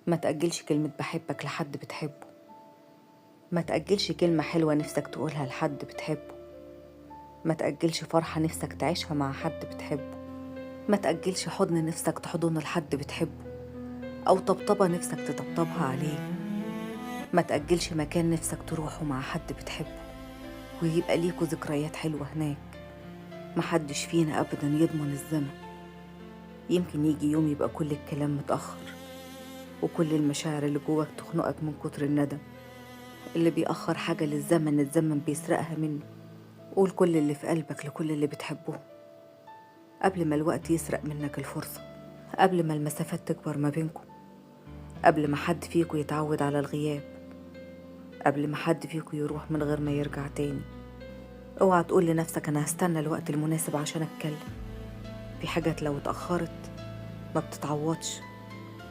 ما تأجلش كلمة بحبك لحد بتحبه، ما تأجلش كلمة حلوة نفسك تقولها لحد بتحبه، ما تأجلش فرحة نفسك تعيشها مع حد بتحبه، ما تأجلش حضن نفسك تحضنه لحد بتحبه أو طبطبة نفسك تطبطبها عليه، ما تأجلش مكان نفسك تروحه مع حد بتحبه ويبقى ليكوا ذكريات حلوة هناك. محدش فينا أبدا يضمن الزمن، يمكن يجي يوم يبقى كل الكلام متأخر وكل المشاعر اللي جواك تخنقك من كتر الندم. اللي بيأخر حاجة للزمن الزمن بيسرقها منه. قول كل اللي في قلبك لكل اللي بتحبه قبل ما الوقت يسرق منك الفرصة، قبل ما المسافات تكبر ما بينكم، قبل ما حد فيكم يتعود على الغياب، قبل ما حد فيكم يروح من غير ما يرجع تاني. اوعى تقول لنفسك انا هستنى الوقت المناسب عشان اتكلم. في حاجات لو اتأخرت ما بتتعوضش،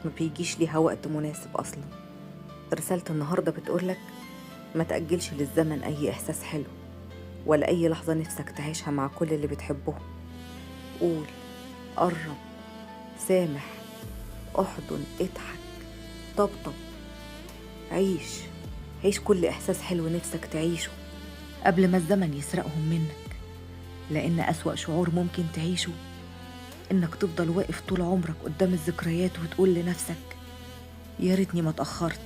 ما بيجيش ليها وقت مناسب اصلا. رسالة النهاردة بتقولك ما تأجلش للزمن اي احساس حلو ولا اي لحظة نفسك تعيشها مع كل اللي بتحبه. قول، قرب، سامح، احضن، اضحك، طبطب، عيش، عيش كل احساس حلو نفسك تعيشه قبل ما الزمن يسرقهم منك. لأن أسوأ شعور ممكن تعيشه إنك تفضل واقف طول عمرك قدام الذكريات وتقول لنفسك يا ريتني ما اتأخرت.